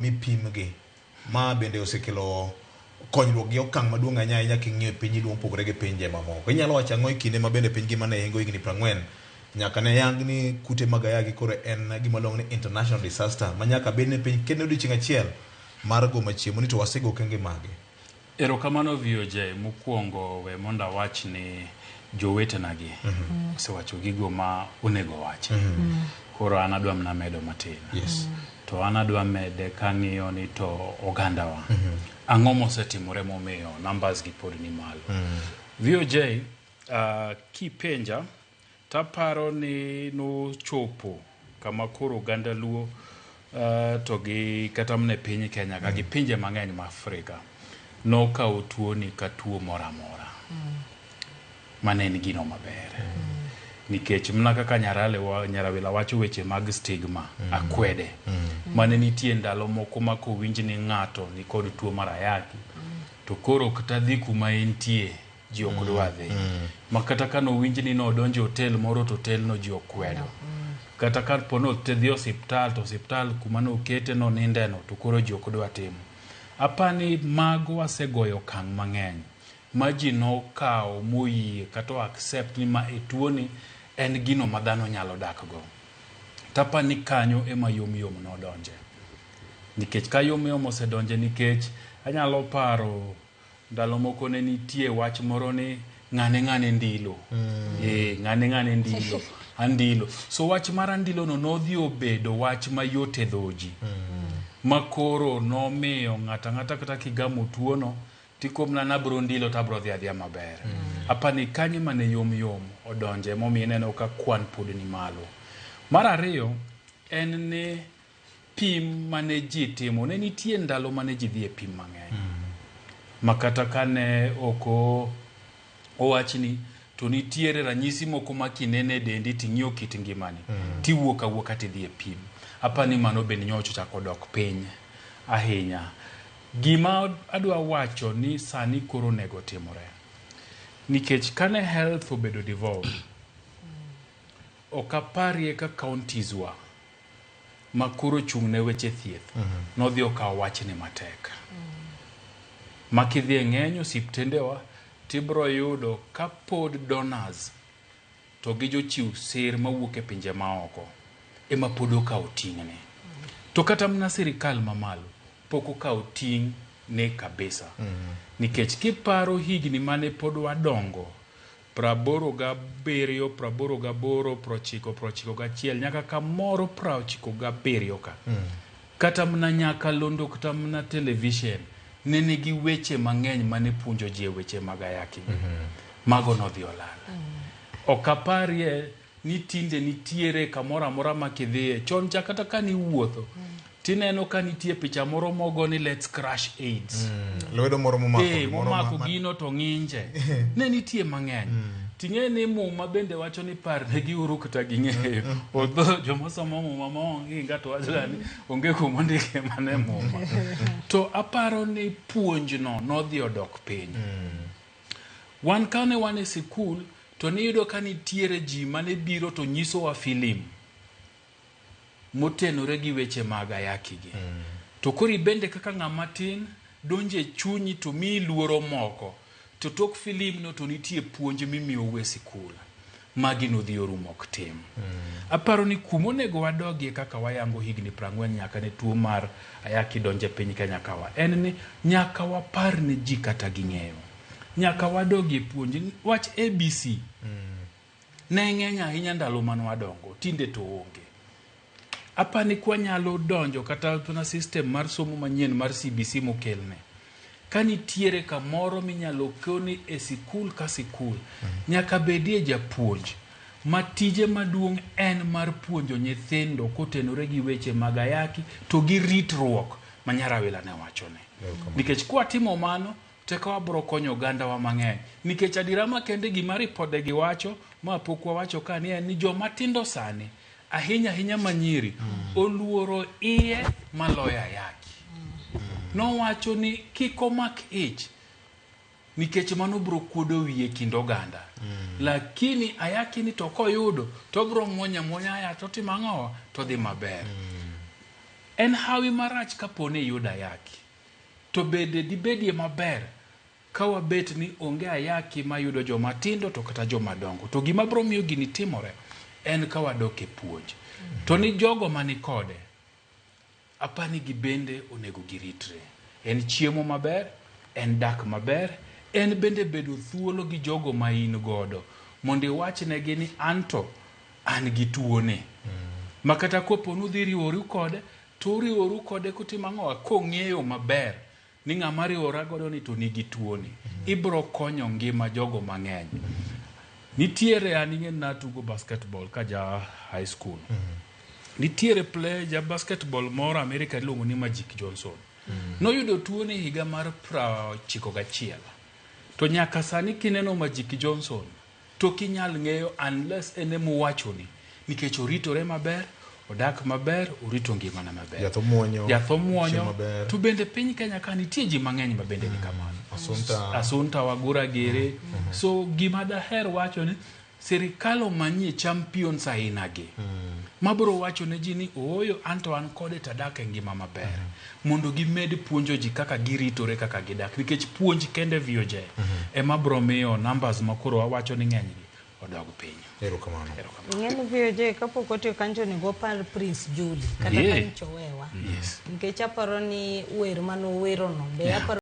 mipimgi. Ma bende osekelo konyruok gi okang' maduong' ahinya ahinya king'iyo e piny luo mopogore gi pinje mamoko. Inyalo wacho ang'o e kinde ma bende piny ngima ne hingo higni 40 nyaka ne yang ni kute mag ayaki koro en gima luongo ni international disaster ma nyaka bed ni piny kendo odiochieng' achiel mar go machiemo ni to wasego okenge mage? Erokamano VOJ, mokwongo we mondo awach ni jowetena gi osewacho gigo ma onego wachi. Koro an adwa mana medo matin. Yes. To an adwa mede kang'iyo ni to ogandawa ang'o mosetimore momiyo numbers gi pod ni malo. VOJ, kipenja taparo ni nochopo kama koro oganda Luo to gi kata mana e piny Kenya ka gi pinje mang'eny ma Afrika nokawo tuoni ka tuo moro amora. Mane en gino maber. Nikech mana kaka Nyarawila wacho weche mag stigma, akwede. Mane nitie ndalo moko ma kowinj ni ng'ato nikod tuo mar ayaki, to koro kata dhi kuma entie ji ok dwa dhi. Ma kata ka nowinj ni nodonjo e hotel moro to hotel no ji okwedo. Kata ka po nodhi osiptal to osiptal kuma nokete noninde no to koro ji ok dwa timo. Apani mago wasegoyo okang' mang'eny ma ji nokawo moyie kata o accept ni ma e tuoni en gino ma dhano nyalo dak go. Tapani kanyo ema yom yom nodonje. Nikech ka yom yom osedonje nikech anyalo paro ndalo moko ne nitie wach moro ni ng'ane ng'ane ndilo. Ng'ane ng'ane ndilo. Andilo. So wach mar andilo no nodhi obedo wach mayot e dho ji. Ma koro nomiyo ng'ato ang'ata kata kigamo tuono tikomna nabro ndilo tabro dhi adhiya maber. Apani kanyo mane yom yom odonje momiyo ineno ka kwan pod ni malo. Mar ariyo en ni pim mane ji timo ne nitie ndalo mane ji dhi e pim mang'eny. Ma kata kane ok owachni to nitiere ranyisi moko ma kinene e dendi ting'iyo kit ngimani tiwuok awuoka tidhi e pim. Apani mano bende nyocha ochako dok piny ahinya. Gima adwa wacho ni sani koro onego timore. Nikech kane health obedo devolved, ok aparie ka counties wa ma koro chung' ne weche thieth nodhi okawo wachni matek. Ma kidhi e ng'eny osiptendewa tibro yudo ka pod donors to gi jochiw sir mawuok e pinje maoko ema pod okawo ting'ne. To kata mana sirikal mamalo pok okawo ting' ne kabisa. Nikech kiparo higni mane pod wadongo 87, 88, 90, 91 nyaka kamoro 97 ka. Kata mana nyakalondo kata mana television ne nigi weche mang'eny mane puonjo ji e weche mag ayaki. Mago nodhi olal. Ok aparie ni tinde nitiere kamoro amora ma kidhiye. Chon cha kata kane iwuotho, tineno ka nitie picha moro mogo ni let's crush AIDS. Lwedo moro momako gimoro momako gino to ng'inje. Ne nitie mang'eny. Ting'e ni Muma bende wacho ni parnegi uru kata ging'eyo. Although joma somo Muma maonge to wacho ga ni onge kuma ondike mana e Muma. To aparo ni puonjno nodhi odok piny. Wan kane wan e sikul to niyudo ka nitiere ji mane biro to nyisowa filim motenore gi weche mag ayaki gi. To koro ibende kaka ng'ama tin donjo e chunyi to miyi luoro moko. To tok filim no to nitie puonj mimiyou e sikul. Magi nodhi orumo ok tim. Aparo ni kuma onego wadogie kaka wayango higni 40 nyaka ne tuo mar ayaki donje piny Kenya kawa en ni nyaka wapar ne ji kata ging'eyo. Nyaka wadogie puonj. Wach ABC ne ng'eny ahinya ndalo mane wadongo, tinde to onge. Apani kwanyalo donjo kata mana system mar somo manyien mar CBC mokelne. Ka nitiere kamoro minyalo koni e sikul ka sikul, nyaka bedie japuonj ma tije maduong' en mar puonjo nyithindo kotenore gi weche mag ayaki to gi ritruok ma Nyarawila ne wachone. Nikech kwatimo mano, teka wabro konyo ogandawa mang'eny. Nikech adiera makende gima ripode gi wacho, ma pok wawacho ka ni en ni joma tindo sani, ahinya ahinya manyiri, oluoro iye maloyo ayaki. Nowacho ni kik omak ich, nikech mano bro kuodo wiye kind oganda. Lakini ayaki ni to koyudo, to obro muonyo amuonya aya to timo ang'owa, to dhi maber. En hawi marach kapo ni iyudo ayaki. To bende dibedie maber ka wabet ni onge ayaki mayudo joma tindo to kata joma dongo. To gima biro miyo gini timore en ka wadok e puonj. To ni jogo mani kode, apani gibende onego giritre. En chiemo maber, en dak maber, en bende bedo thuolo gi jogo ma in godo mondo iwachnegi ni anto an gi tuone. Ma kata kopo ni udhi riworu kode, to uriworu kode kutimo ang'owa kong'eyo maber ni ng'ama riwora godo ni to nigi tuoni. Ibro konyo ngima jogo mang'eny. Nitiere an ing'e natugo basketball ka ja high school. Nitiere player ja basketball moro Amerika iluongo ni Magic Johnson. Noyudo tuoni higa mar 91. To nyaka sani kineno Magic Johnson to ok inyal ng'eyo unless en emowachoni nikech oritore maber, odak maber, orito ngimane maber. Yath omuonyo. Yath omuonyo. Chiemo maber. To bende piny Kenya ka nitie ji mang'eny ma bende ni kamano. Asunta. Asunta Wagura gere. So gima daher wacho ni sirikal omanyie champions aina gi. Mabiro wacho ne ji ni ooyo anto an kode to adak e ngima maber. Mondo gimed puonjo ji kaka giritore kaka gidak. Nikech puonj kende VOJ ema biro miyo numbers ma koro wawacho ni ng'eny gi odog piny. Erokamano. Erokamano. Ing'eni VOJ kapok otiyo kanyo onego wapar Prince Julie kata Yeah. ka nyocha owewa. Yes. Nikech aparo ni wer manowerono be aparo